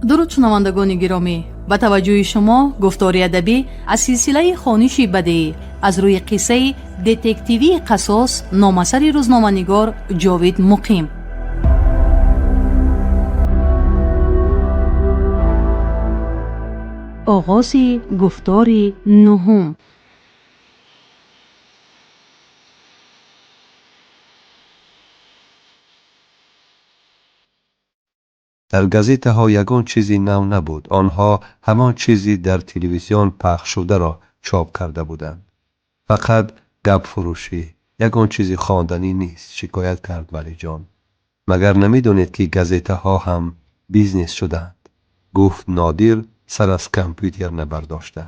Дуруд, шунавандагони гиромӣ! Ба таваҷҷӯҳи шумо гуфтори адабӣ аз силсилаи хониши бадеӣ аз рӯи қиссаи детективии «Қассос», номасари рӯзноманигор Ҷовид Муқим. Оғози гуфтори нуҳум. Дар газетаҳо ягон чизи нав набуд. Онҳо ҳамон чизи дар телевизион пахшшударо чоп карда буданд. Фақат гапфурӯшӣ, ягон чизи хонданӣ нест, шикоят кард Валиҷон. Магар намедонед, ки газетаҳо ҳам бизнес шудаанд? Гуфт Нодир, сар аз компютер набардошта.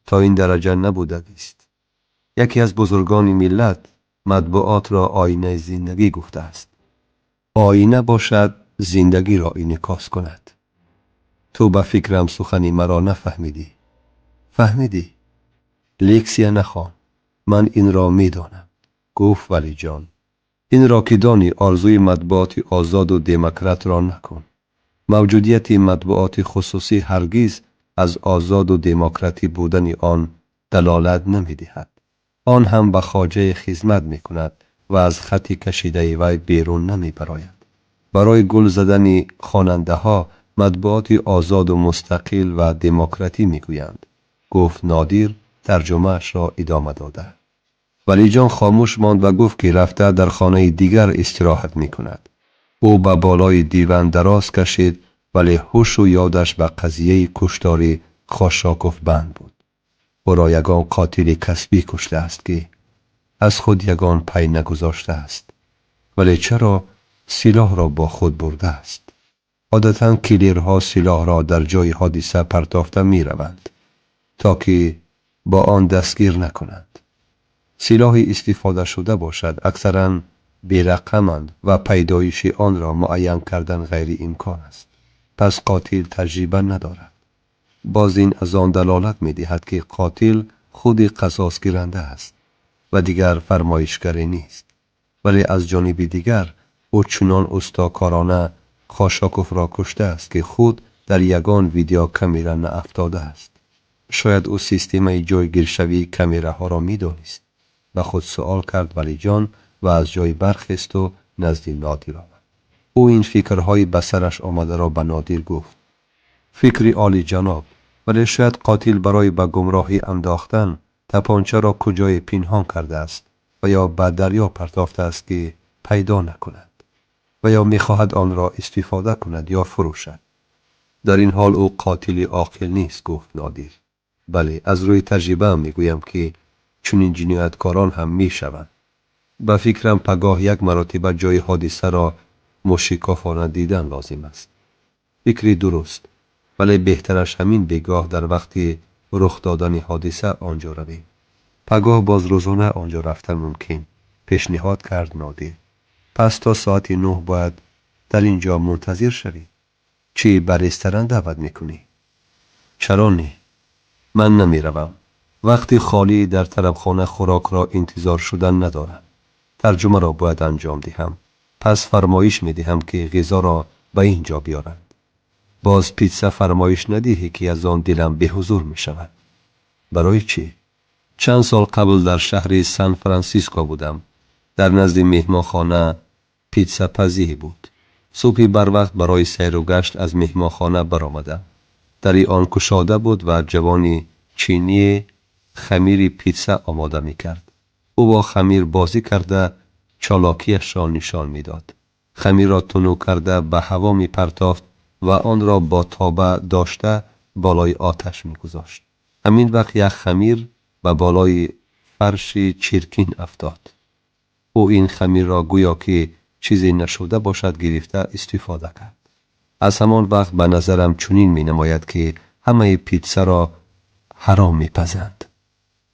То ин дараҷа набудагист. Яке аз бузургони миллат матбуотро оинаи зиндагӣ гуфтааст. Оина бошад, зиндагиро инъикос кунад. Ту ба фикрам сухани маро нафаҳмидӣ. Фаҳмидӣ? Лексия нахон, ман инро медонам, гуфт Валиҷон. Инро ки донӣ, орзуи матбуоти озоду демократро накун. Мавҷудияти матбуоти хусусӣ ҳаргиз аз озоду демократӣ будани он далолат намедиҳад. Он ҳам ба хоҷае хизмат мекунад ва аз хати кашидаи вай берун намебарояд. Барои гул задани хонандаҳо матбуоти озоду мустақил ва демократӣ мегӯянд, гуфт Нодир, тарҷумаашро идома дода. Валиҷон хомӯш монд ва гуфт, ки рафта дар хонаи дигар истироҳат мекунад. Ӯ ба болои диван дароз кашид, вале ҳушу ёдаш ба қазияи куштори Хошоков банд буд. Ӯро ягон қотили касбӣ куштааст, ки аз худ ягон пай нагузоштааст. Вале чаро силоҳро бо худ бурдааст? Одатан киллерҳо силоҳро дар ҷои ҳодиса партофта мераванд, то ки бо он дастгир накунанд. Силоҳи истифодашуда бошад, аксаран берақаманд ва пайдоиши онро муайян кардан ғайриимкон аст. Пас қотил таҷриба надорад. Боз ин аз он далолат медиҳад, ки қотил худи қасосгиранда аст ва дигар фармоишгаре нест. Вале аз ҷониби дигар ӯ чунон устокорона Хошоковро куштааст, ки худ дар ягон видеокамера наафтодааст. Шояд ӯ системаи ҷойгиршавии камераҳоро медонист? Ба худ суол кард Валиҷон ва аз ҷой бархесту назди Нодир омад. Ӯ ин фикрҳои ба сараш омадаро ба Нодир гуфт. Фикри олиҷаноб, вале шояд қотил барои ба гумроҳӣ андохтан тапончаро куҷое пинҳон кардааст ва ё ба дарё партофтааст, ки пайдо накунад, ва ё мехоҳад онро истифода кунад ё фурӯшад. Дар ин ҳол ӯ қотили оқил нест, гуфт Нодир. Бале, аз рӯи таҷрибаам мегӯям, ки чунин ҷинояткорон ҳам мешаванд. Ба фикрам, пагоҳ як маротиба ҷои ҳодисаро мушикофона дидан лозим аст. Фикри дуруст, вале беҳтараш ҳамин бегоҳ дар вақти рух додани ҳодиса он ҷо равем. Пагоҳ боз рӯзона он ҷо рафтан мумкин, пешниҳод кард Нодир. Пас то соати 9 бояд дар ин ҷо мунтазир шавӣ. Чӣ, ба ресторан даъват мекунӣ? Чаро не? Ман намеравам. Вақти холӣ дар тарабхона хӯрокро интизор шудан надорам. Тарҷумаро бояд анҷом диҳам. Пас фармоиш медиҳам, ки ғизоро ба ин ҷо биёранд. Боз питса фармоиш надиҳӣ, ки аз он дилам беҳузур мешавад. Барои чӣ? Чанд сол қабл дар шаҳри Сан Франсиско будам. Дар назди меҳмонхона питсапазӣ буд. Субҳи барвақт барои сайру гашт аз меҳмонхона баромадам. Дари он кушода буд ва ҷавони чиние хамири питса омода мекард. Ӯ бо хамир бозӣ карда чолокиашро нишон медод. Хамирро тунук карда ба ҳаво мепартофт ва онро бо тоба дошта болои оташ мегузошт. Ҳамин вақт як хамир ба болои фарши чиркин афтод. Ӯ ин хамирро гӯё ки чизе нашуда бошад гирифта истифода кард. Аз ҳамон вақт ба назарам чунин менамояд, ки ҳамаи питсаро ҳаром мепазанд.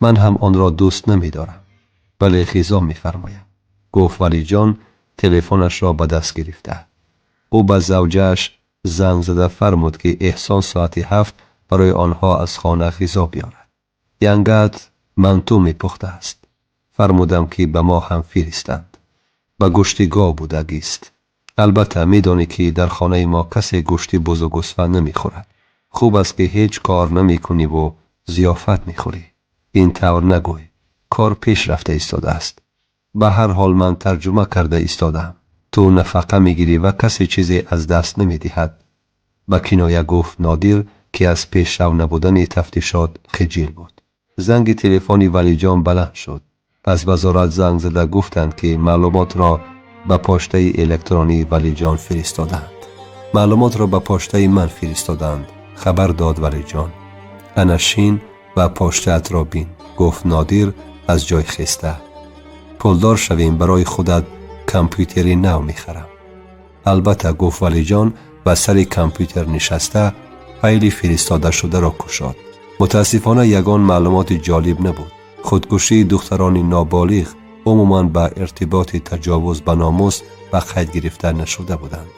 Ман ҳам онро дӯст намедорам, вале ғизо мефармоям, гуфт Валиҷон, телефонашро ба даст гирифта. Ӯ ба завҷааш занг зада фармуд, ки Эҳсон соати 7 барои онҳо аз хона ғизо биёрад. Янгат манту мепухтааст. Фармудам, ки ба мо ҳам фиристанд. Ба гӯшти гов будагист. Албатта, медонӣ, ки дар хонаи мо касе гӯшти бузу гӯсфанд намехӯрад. Хуб аст, ки ҳеҷ кор намекуниву зиёфат мехӯрӣ. Ин тавр нагӯй. Кор пеш рафта истодааст. Ба ҳар ҳол ман тарҷума карда истодаам. Ту нафақа мегирӣ ва касе чизе аз даст намедиҳад. Ба киноя гуфт Нодир, ки аз пешрав набудани тафтишот хиҷил буд. Занги телефони Валиҷон баланд шуд. Аз вазорат занг зада гуфтанд, ки маълумотро ба почтаи электронии Валиҷон фиристодаанд. Маълумотро ба почтаи ман фиристодаанд, хабар дод Валиҷон. Ана шин ва почтаатро бин, гуфт Нодир аз ҷой хеста. Пулдор шавем, барои худат компютери нав мехарам. Албатта, гуфт Валиҷон ва сари компютер нишаста файли фиристодашударо кушод. Мутаассифона, ягон маълумоти ҷолиб набуд. Худкушии духтарони ноболиғ умуман ба иртиботи таҷовуз ба номус ба қайд гирифта нашуда буданд.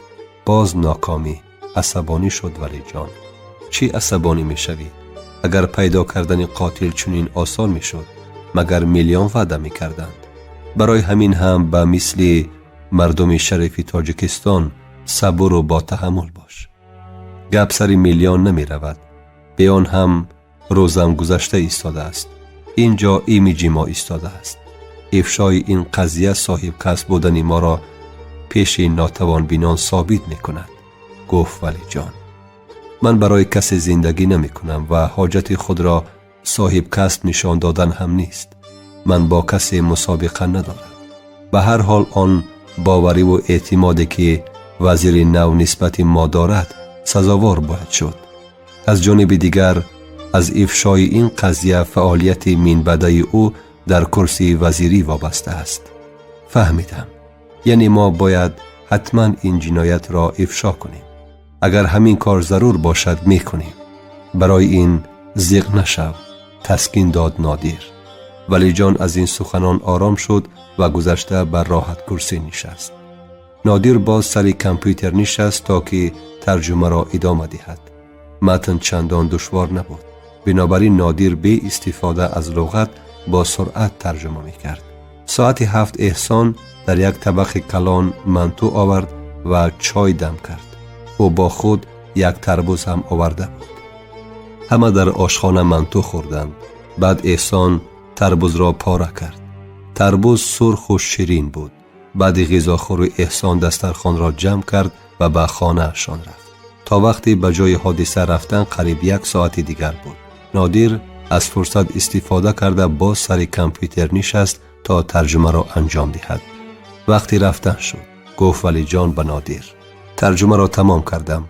Боз нокомӣ, асабонӣ шуд Валиҷон. Чӣ асабонӣ мешавӣ? Агар пайдо кардани қотил чунин осон мешуд, магар миллион ваъда мекарданд? Барои ҳамин ҳам ба мисли мардуми шарифи Тоҷикистон сабуру ботаҳаммул бош. Гап сари миллион намеравад. Бе он ҳам рӯзам гузашта истодааст. Ин ҷо имиҷи мо истодааст. Ифшои ин қазия соҳибкасб будани моро пеши нотавонбинон собит мекунад, гуфт Валиҷон. Ман барои касе зиндагӣ намекунам ва ҳоҷати худро соҳибкасб нишон додан ҳам нест. Ман бо касе мусобиқа надорам. Ба ҳар ҳол он бовариву эътимоде, ки вазири нав нисбати мо дорад, сазовор бояд шуд. Аз ҷониби дигар, аз ифшои ин қазия фаъолияти минбаъдаи ӯ дар курсии вазирӣ вобаста аст. Фаҳмидам. Яъне мо бояд ҳатман ин ҷиноятро ифшо кунем. Агар ҳамин кор зарур бошад, мекунем. Барои ин зиқ нашав, таскин дод Нодир. Валиҷон аз ин суханон ором шуд ва гузашта бар роҳаткурсӣ нишаст. Нодир боз сари компютер нишаст, то ки тарҷумаро идома диҳад. Матн чандон душвор набуд. Бинобар ин Нодир бе истифода аз луғат бо суръат тарҷума мекард. Соати 7 Эҳсон дар як табақи калон манту овард ва чой дам кард. Ӯ бо худ як тарбуз ҳам оварда буд. Ҳама дар ошхона манту хӯрданд. Баъд Эҳсон тарбузро пора кард. Тарбуз сурху ширин буд. Баъди ғизохӯрӣ Эҳсон дастархонро ҷамъ кард ва ба хонаашон рафт. То вақте ба ҷои ҳодиса рафтан қариб як соати дигар буд. Нодир аз фурсат истифода карда боз сари компютер нишаст, то тарҷумаро анҷом диҳад. Вақти рафтан шуд, гуфт Валиҷон ба Нодир. Тарҷумаро тамом кардам.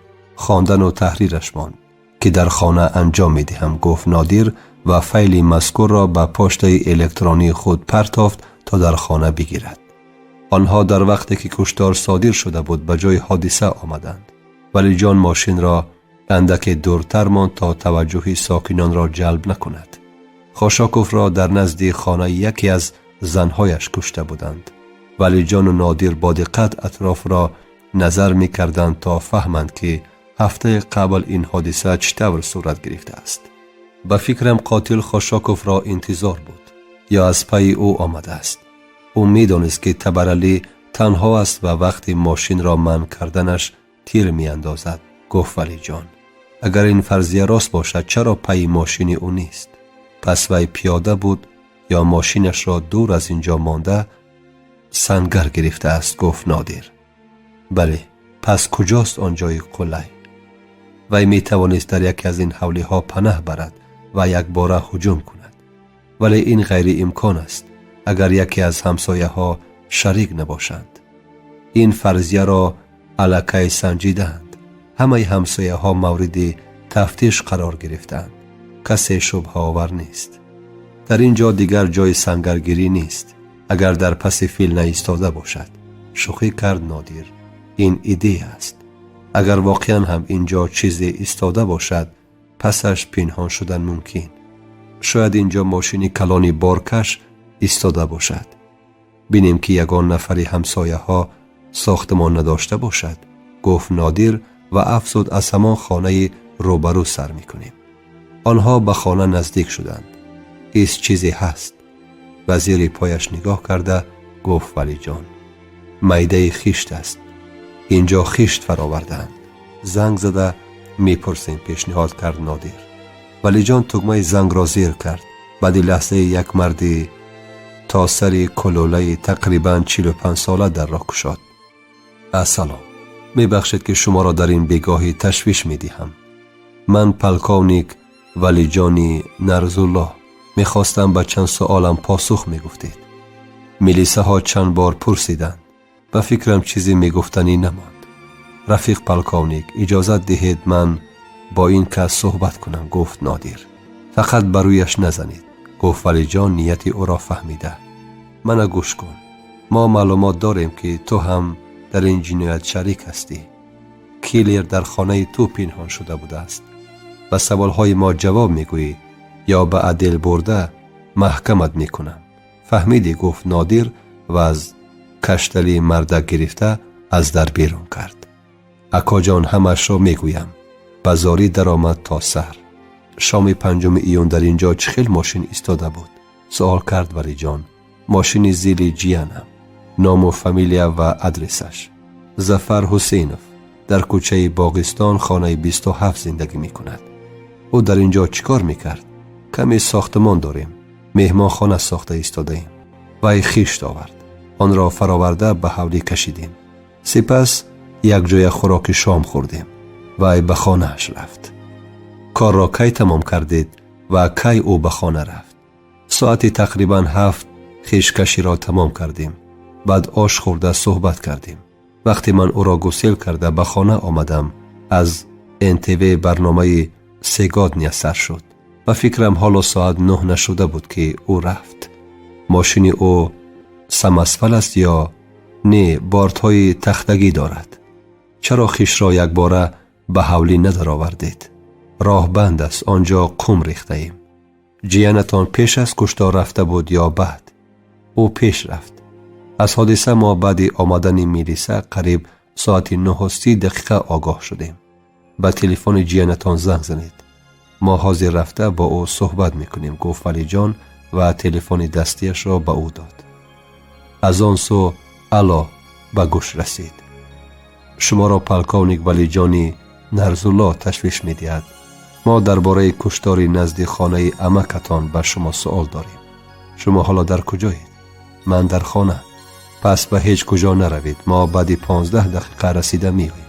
Хондану таҳрираш монд, ки дар хона анҷом медиҳам, гуфт Нодир ва файли мазкурро ба почтаи электронии худ партофт, то дар хона бигирад. Онҳо дар вақте ки куштор содир шуда буд, ба ҷои ҳодиса омаданд. Валиҷон мошинро андаке дуртар монд, то таваҷҷӯҳи сокинонро ҷалб накунад. Хошоковро дар назди хонаи яке аз занҳояш кушта буданд. Валиҷону Нодир бо диққат атрофро назар мекарданд, то фаҳманд, ки ҳафтаи қабл ин ҳодиса чӣ тавр сурат гирифтааст. Ба фикрам, қотил Хошоковро интизор буд ё аз пайи ӯ омадааст. Ӯ медонист, ки Табаралӣ танҳо аст ва вақти мошинро манъ карданаш тир меандозад, гуфт Валиҷон. Агар ин фарзия рост бошад, чаро пайи мошини ӯ нест? Пас вай пиёда буд ё мошинашро дур аз ин ҷо монда сангар гирифтааст, гуфт Нодир. Бале, пас куҷост он ҷои қулай? Вай метавонист дар яке аз ин ҳавлиҳо панаҳ барад ва якбора ҳуҷум кунад. Вале ин ғайриимкон аст, агар яке аз ҳамсояҳо шарик набошанд. Ин фарзияро аллакай санҷидаанд. Ҳамаи ҳамсояҳо мавриди тафтиш қарор гирифтаанд. Касе шубҳаовар нест. Дар ин ҷо дигар ҷои сангаргирӣ нест, агар дар паси фил наистода бошад, шӯхӣ кард Нодир. Ин идея аст. Агар воқеан ҳам ин ҷо чизе истода бошад, пасаш пинҳон шудан мумкин. Шояд ин ҷо мошини калони боркаш истода бошад. Бинем, ки ягон нафари ҳамсояҳо сохтмон надошта бошад, гуфт Нодир ва афзуд: аз ҳамон хонаи рӯбарӯ сар мекунем. Онҳо ба хона наздик шуданд. Ис чизе ҳаст, ба зери пояш нигоҳ карда гуфт Валиҷон. Майдаи хишт аст. Инҷо хишт фаровардаанд. Занг зада мепурсем, пешниҳод кард Нодир. Валиҷон тугмаи зангро зер кард. Баъди лаҳзаи як марди то сари кулолаи тақрибан 45 сола дарро кушод. Ассалом, мебахшед, ки шуморо дар ин бегоҳӣ ташвиш медиҳам. Ман полковник Валиҷони Нарзуллоҳ. Мехостам ба чанд суолам посух мегуфтед. Милисаҳо чанд бор пурсиданд. Ба фикрам, чизе мегуфтанӣ намонд. Рафиқ полковник, иҷозат диҳед, ман бо ин кас суҳбат кунам, гуфт Нодир. Фақат ба рӯяш назанед, гуфт Валиҷон, нияти ӯро фаҳмида. Мана гӯш кун. Мо маълумот дорем, ки ту ҳам дар ин ҷиноят шарик ҳастӣ. Киллер дар хонаи ту пинҳон шуда будааст. Ба саволҳои мо ҷавоб мегӯӣ ё ба отдел бурда маҳкамат мекунам. Фаҳмидӣ? Гуфт Нодир ва аз каштали мардак гирифта аз дар берун кард. Акоҷон, ҳамаашро мегӯям. Ба зорӣ даромад то сар. Шоми 5 июн дар ин ҷо чӣ хел мошин истода буд? Суол кард Валиҷон. Мошини зили ҷиянам. Ному фамилия ва адресаш? Зафар Ҳусейнов, дар кӯчаи Боғистон, хонаи 27 зиндагӣ мекунад. Ӯ дар ин ҷо чӣ кор мекард? Каме сохтмон дорем, меҳмонхона сохта истодаем. Вай хишт овард, онро фароварда ба ҳавлӣ кашидем. Сипас якҷоя хӯроки шом хӯрдем. Вай ба хонааш рафт. Корро кай тамом кардед ва кай ӯ ба хона рафт? Соати тақрибан 7 хишткаширо тамом кардем. Баъд ош хӯрда суҳбат кардем. Вақте ман ӯро гусел карда ба хона омадам, аз НТВ барномаи «Сегодня» сар шуд. Ба фикрам, ҳоло соат 9 нашуда буд, ки ӯ рафт. Мошини ӯ самосвал аст ё не? Бортҳои тахтагӣ дорад. Чаро хиштро якбора ба ҳавлӣ надаровардед? Роҳ банд аст, он ҷо қум рехтаем. Ҷиянатон пеш аз куштор рафта буд ё баъд? Ӯ пеш рафт. Аз ҳодиса мо баъди омадани милиса қариб соати 9:30 огоҳ шудем. Ба телефони ҷиянатон занг занед. Мо ҳозир рафта бо ӯ суҳбат мекунем, гуфт Валиҷон ва телефони дастиашро ба ӯ дод. Аз он сӯ ало ба гӯш расид. Шуморо полковник Валиҷони Нарзулло ташвиш медиҳад. Мо дар бораи куштори назди хонаи амакатон ба шумо суол дорем. Шумо ҳоло дар куҷоед? Ман дар хона. Пас ба ҳеҷ куҷо наравед. Мо баъди 15 дақиқа расида меоем.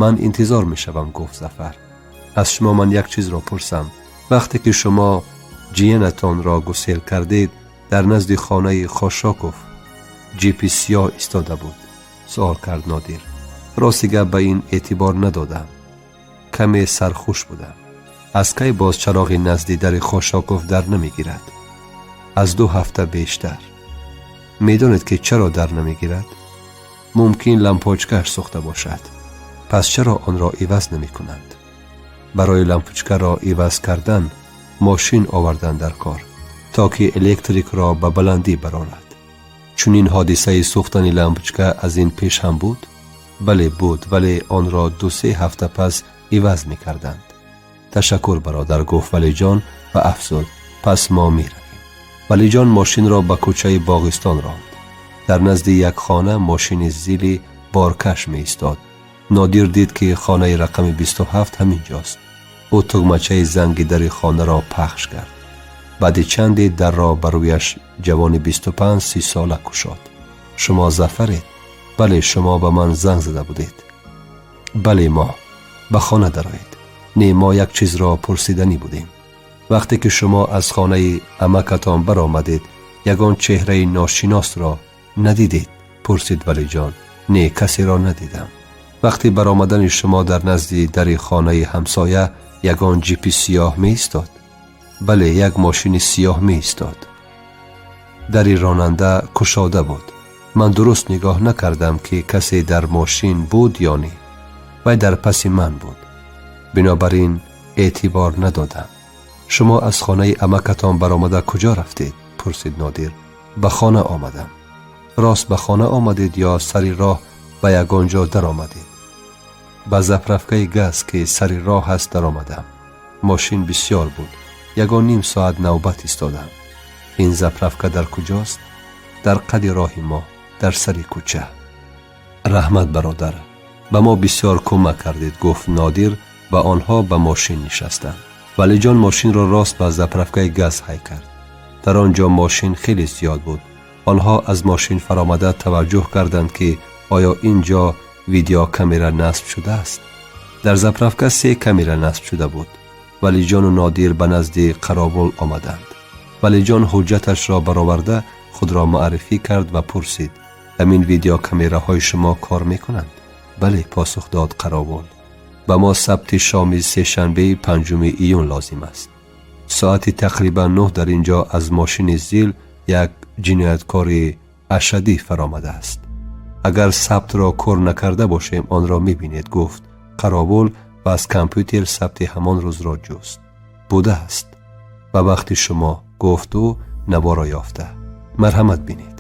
Ман интизор мешавам, гуфт Зафар. Аз шумо ман як чизро пурсам. Вақте ки шумо ҷиянатонро гусел кардед, дар назди хонаи Хошоков ҷипи сиёҳ истода буд? Суол кард Нодир. Рости гап, ба ин эътибор надодам, каме сархуш будам. Аз кай боз чароғи назди дари Хошоков дар намегирад? Аз 2 ҳафта бештар. Медонед, ки чаро дар намегирад? Мумкин, лампочкааш сӯхта бошад. Пас чаро онро иваз намекунанд? Барои лампочкаро иваз кардан мошин овардан дар кор, то ки электрикро ба баландӣ барорад. Чунин ҳодисаи сӯхтани лампочка аз ин пеш ҳам буд? Бале, буд, вале онро 2-се ҳафта пас иваз мекарданд. Ташаккур, бародар, гуфт Валиҷон ва афзуд: пас мо меравем. Валиҷон мошинро ба кӯчаи Боғистон ронд. Дар назди як хона мошини зили боркаш меистод. Нодир дид, ки хонаи рақами 27 ҳамин ҷост. Ӯ тугмачаи занги дари хонаро пахш кард. Баъди чанде дарро ба рӯяш ҷавони 25-30 сола кушод. Шумо Зафаред? Бале, шумо ба ман занг зада будед. Бале, мо. Ба хона дароед. Не, мо як чизро пурсиданӣ будем. Вақте ки шумо аз хонаи амакатон баромадед, ягон чеҳраи ношиносро надидед? Пурсид Валиҷон. Не, касеро надидам. Вақти баромадани шумо дар назди дари хонаи ҳамсоя ягон ҷипи сиёҳ меистод? Бале, як мошини сиёҳ меистод. Дари ронанда кушода буд. Ман дуруст нигоҳ накардам, ки касе дар мошин буд ё не. Вай дар паси ман буд, бинобар ин эътибор надодам. Шумо аз хонаи амакатон баромада куҷо рафтед? Пурсид Нодир. Ба хона омадам. Рост ба хона омадед ё сари роҳ ба ягон ҷо даромадед? Ба заправкаи газ, ки сари роҳ аст, даромадам. Мошин бисьёр буд, ягон ним соат навбат истодам. Ин заправка дар куҷост? Дар қади роҳи мо, дар сари кӯча. Раҳмат, бародар. Ба мо бисёр кӯмак кардед, гуфт Нодир ва онҳо ба мошин нишастанд. Валиҷон мошинро рост ба заправкаи газ ҳай кард. Дар он ҷо мошин хеле зиёд буд. Онҳо аз мошин фаромада таваҷҷӯҳ карданд, ки оё ин ҷо видеокамера насб шудааст. Дар заправка се камера насб шуда буд. Валиҷону Нодир ба назди қаровул омаданд. Валиҷон ҳуҷҷаташро бароварда худро муаррифӣ кард ва пурсид: ҳамин видеокамераҳои шумо кор мекунанд? Бале, посух дод қаровул. Ба мо сабти шоми сешанбеи 5 июн лозим аст. Соати тақрибан 9 дар ин ҷо аз мошини Зил як ҷинояткори ашадӣ фаромадааст. Агар сабтро кор накарда бошем, онро мебинед, гуфт қаровул ва аз компютер сабти ҳамон рӯзро ҷуст. Будааст. Ба вақти шумо, гуфт ӯ наворо ёфта. Марҳамат бинед.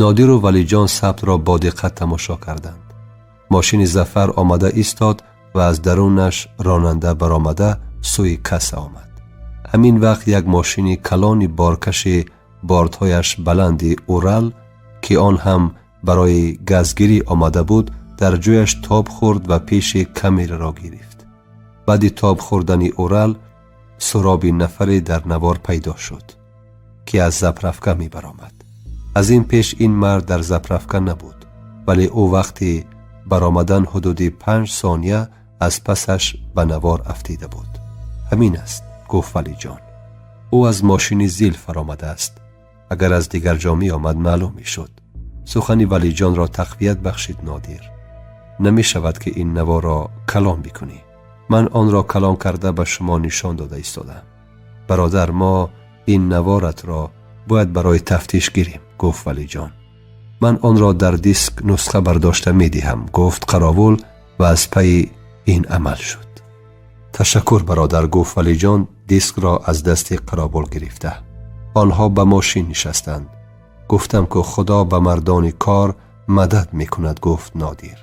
Нодиру Валиҷон сабтро бо диққат тамошо карданд. Мошини Зафар омада истод ва аз дарунаш ронанда баромада сӯи касса омад. Ҳамин вақт як мошини калони боркаши бортҳояш баланди Урал, ки он ҳам барои газгирӣ омада буд, дар ҷояш тоб хӯрд ва пеши камераро гирифт. Баъди тоб хӯрдани Урал суроби нафаре дар навор пайдо шуд, ки аз заправка мебаромад. Аз ин пеш ин мард дар заправка набуд, вале ӯ вақти баромадан ҳудуди 5 сония аз пасаш ба навор афтида буд. Ҳамин аст, гуфт Валиҷон. Ӯ аз мошини Зил фаромадааст. Агар аз дигар ҷо меомад, маълум мешуд. Сухани Валиҷонро тақвият бахшид Нодир. Намешавад, ки ин наворро калон бикунӣ. Ман онро калон карда ба шумо нишон дода истодам. Бародар, мо ин наворатро бояд барои тафтиш гирем, гуфт Валиҷон. Ман онро дар диск нусха бардошта медиҳам, гуфт қаровул ва аз пайи ин амал шуд. Ташаккур, бародар, гуфт Валиҷон дискро аз дасти қаровул гирифта. Онҳо ба мошин нишастанд. Гуфтам, ки Худо ба мардони кор мадад мекунад, гуфт Нодир.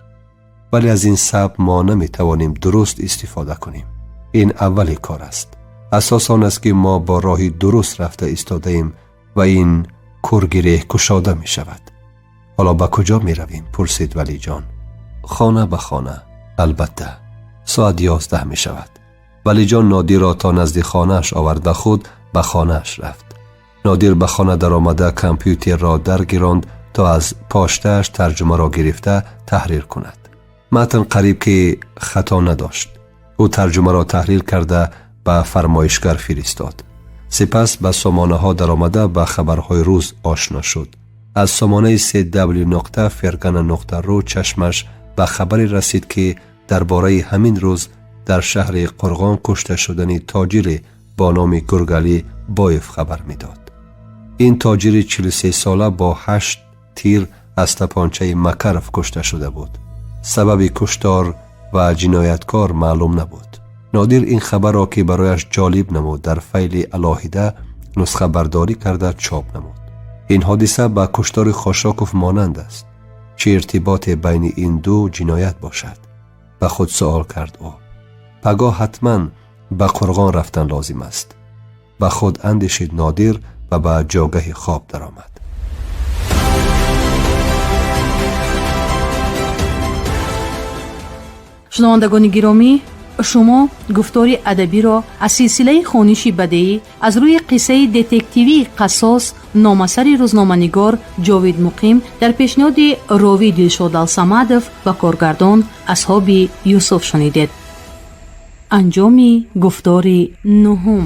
Вале аз ин сабт мо наметавонем дуруст истифода кунем. Ин аввали кор аст. Асос он аст, ки мо бо роҳи дуруст рафта истодаем ва ин кӯргиреҳ кушода мешавад. Ҳоло ба куҷо меравем? Пурсид Валиҷон. Хона ба хона, албатта. Соат 11 мешавад. Валиҷон Нодирро то назди хонааш овард ва худ ба хонааш рафт. Нодир ба хона даромада компютерро даргиронд, то аз поштааш тарҷумаро гирифта таҳрир кунад. Матн қариб ки хато надошт. Ӯ тарҷумаро таҳрир карда ба фармоишгар фиристод. Сипас ба сомонаҳо даромада ба хабарҳои рӯз ошно шуд. Аз сомонаи cw.fergana.ru чашмаш ба хабаре расид, ки дар бораи ҳамин рӯз дар шаҳри Қурғон кушта шудани тоҷире бо номи Гургалӣ Боев хабар медод. Ин тоҷири 43сола бо 8 тир аз тапончаи Макаров кушта шуда буд. Сабаби куштор ва ҷинояткор маълум набуд. Нодир ин хабарро, ки барояш ҷолиб намуд, дар файли алоҳида нусхабардорӣ карда чоп намуд. Ин ҳодиса ба куштори Хошоков монанд аст. Чӣ иртиботе байни ин ду ҷиноят бошад? Ба худ суол кард ӯ. Пагоҳ ҳатман ба Қурғон рафтан лозим аст. Ба худ андешид Нодир ва ба ҷогаҳи хоб даромад. Шунавандагони гиромӣ, шумо гуфтори адабиро аз силсилаи хониши бадеӣ аз рӯи қиссаи детективии «Қассос» номасари рӯзноманигор Ҷовид Муқим дар пешниҳоди ровӣ Дилшод Алсамадов ва коргардон Асҳоби Юсуф шунидед. Анҷоми гуфтори нуҳум.